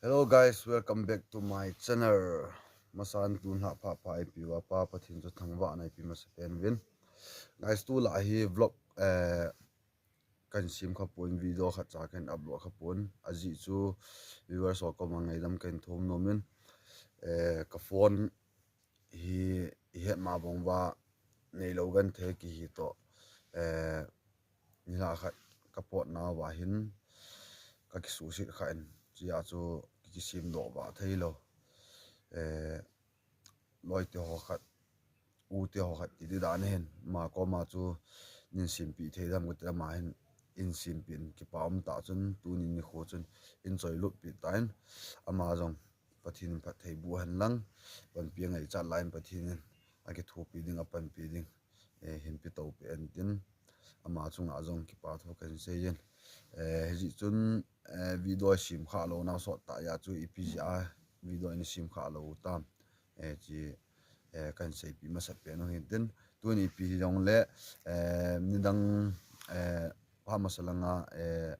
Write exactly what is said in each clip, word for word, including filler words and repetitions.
Hello guys, welcome back to my channel. Masan tun lha pha pha ipi uva Pa Pathen chu thangvahna ipi masa pen uvin. Guys, tulai hi vlog, eh, kahin sem kha pon, video khat cha kahin upload kha pon. Ajeh chu viewers ho koma ngaidam kahin thum nom in, eh, ka phone hi ihet ma bang uva neilou genthei kihi toh, eh, nilhah khat ka potna uva hin ka kisuhset kha in, chujeh chu ki, kisem doh vah theilou. Eh, loi te ho khat, u te ho khat ti di dan ahin, ama koma chu nin sempeh thei dem kati, ama hin in sempeh in, kipa um tah chun tuni nikho chun in choi lut peh tan, ama jong Pathen in phatthei boh hen lang, panpi angaichat lai in Pathen in akithopi ding, apanpi ding, eh, hinpe to peh hen tin, ama chunga jong kipa thu kahin sei in. Eh, hijeh chun, eh, video sem kha louna sot tah jeh chu ipi jeh a video in sem kha lou tam, eh, ti, eh, kahin seipeh masa pen u hin tin, tuni ipi hijongle, eh, nidang, eh, phat masa langa, eh,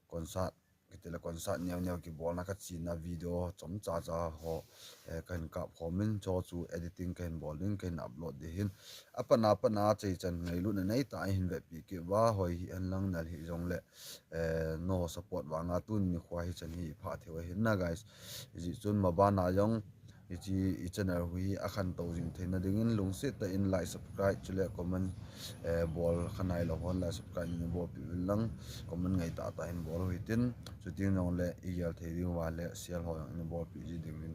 concert, kiti le concert neo neo kibolna kachena video chomcha cha ho, eh, kahin kap khom in, chuche chu editing kahin bol ding, kahin upload ding ahin. Apatna, apatna, achaichan ngailutna neitah a hin vetpi kit uva, hoi hihen lang nal hijongle, eh, nangho support vanga tuni nikho hichan hi ipha theiu ahin na guys. Hijeh chun mabana jong hiche i channel hi akhantou jing theina dingin lungset tah in like, subscribe chule comment, eh, bol kha nailou hon like, subscribe neibolpeh uvin lang, comment ngai tah tah in bol u hitin, chuteng jongle igel thei diu vale share ho jong neibolpeh ji diuvin.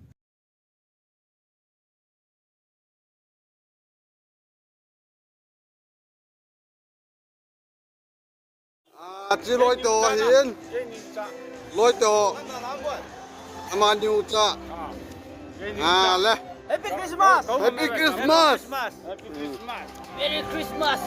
Ah, chi loi to ahin. Loi to. Amani u cha. Ah, le. Happy Christmas! Happy Christmas! Merry Christmas!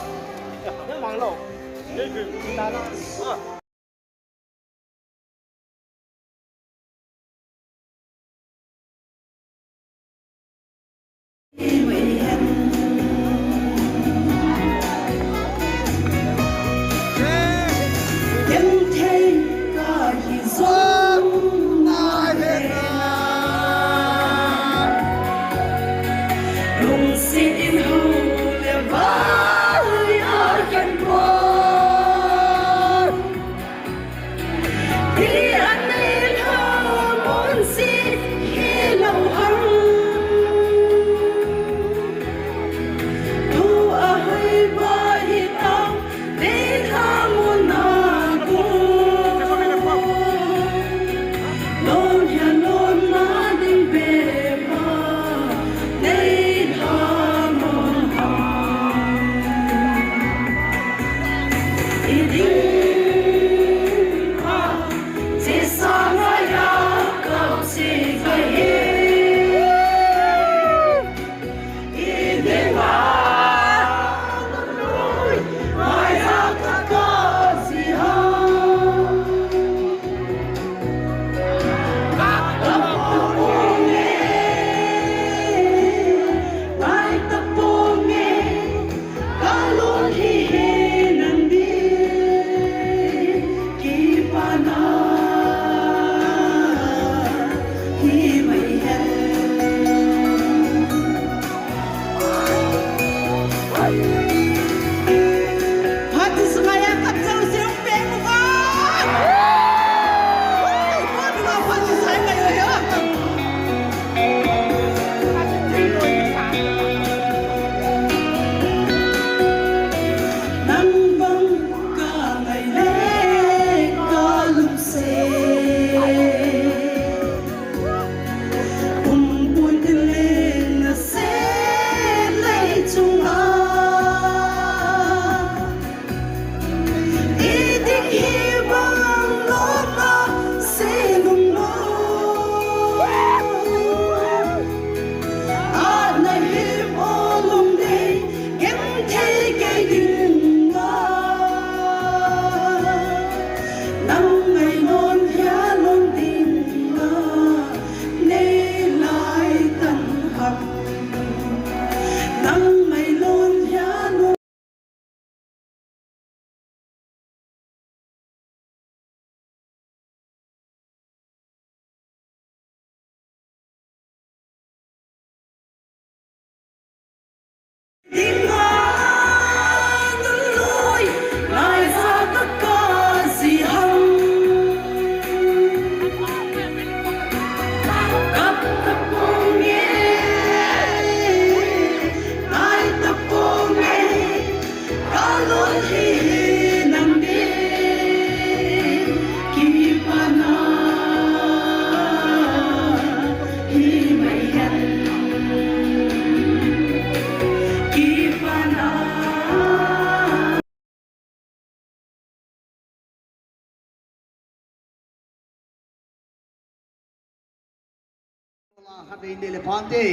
Khatvei nei le phante.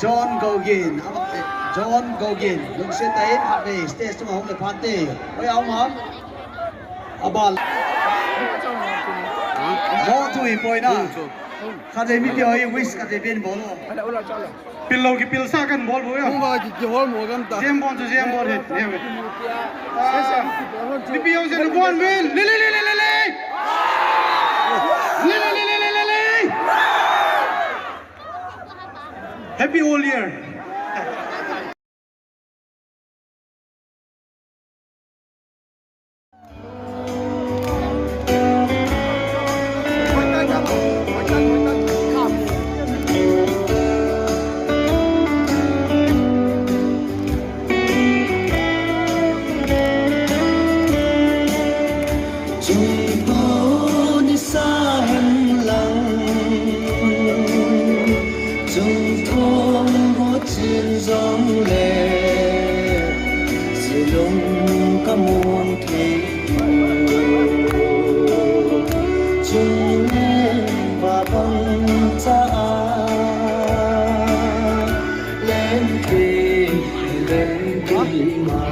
John Gogin, John Gogin, lungset tah in khatvei stage chunga hung le phante. Oi, a um am? Abal. Mo tu hi poi na. Khatvei mipi ho hi wish khatvei pen bol o. Pil lou kipilsah kan bol bou ya. Hung va ki, kihol mo gam ta. Jem bol chu jem bol he. He ve. Ah, mipi ho jen bol vel. Le, le, le, le, le, le. Le, le, le, le, le, le, le. Happy Old Year. Chungthon nisa hen lang, chungthon go chin jong le, silung ka mun thei. Chungneng va bang cha a, leng thei, leng thei ma.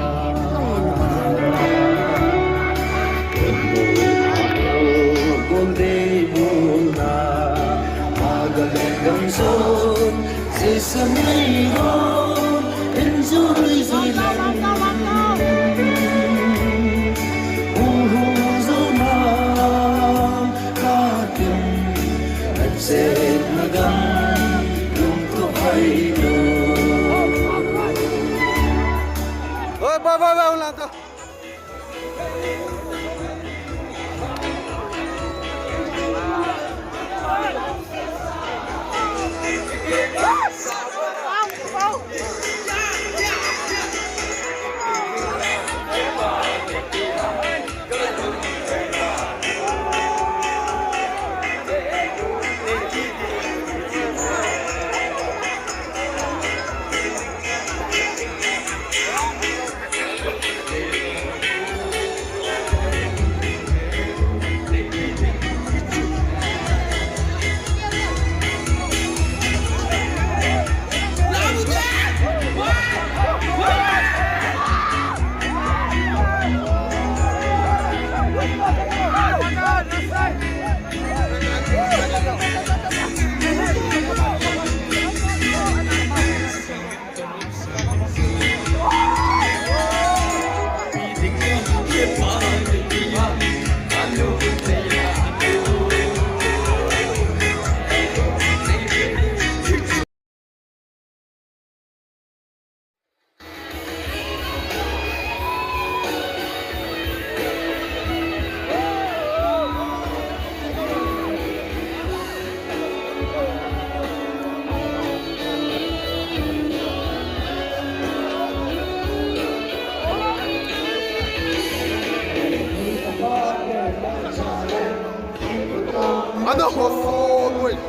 Golden moon na, aga leng gam son, sesame ho, enjoy, enjoy lang. Hung hung zo na, ka tin, a chen na gam, lung to hai lo. Oi, ba, ba, ba, ulang to. Ano ho, wait.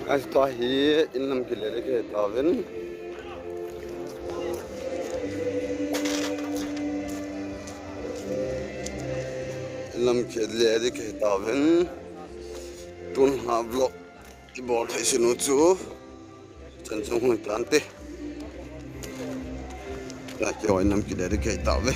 Guys, tua hi in lam kile ding kahi tauvin. In lam kile ding kahi tauvin. Tun ha vlog ibol thei sunu chu. Chan chung hui tante. Tua kihoi nam kidedicate tauve.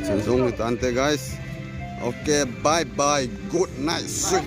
Chan chung hui tante, guys. Okay, bye bye. Good night. Sweet.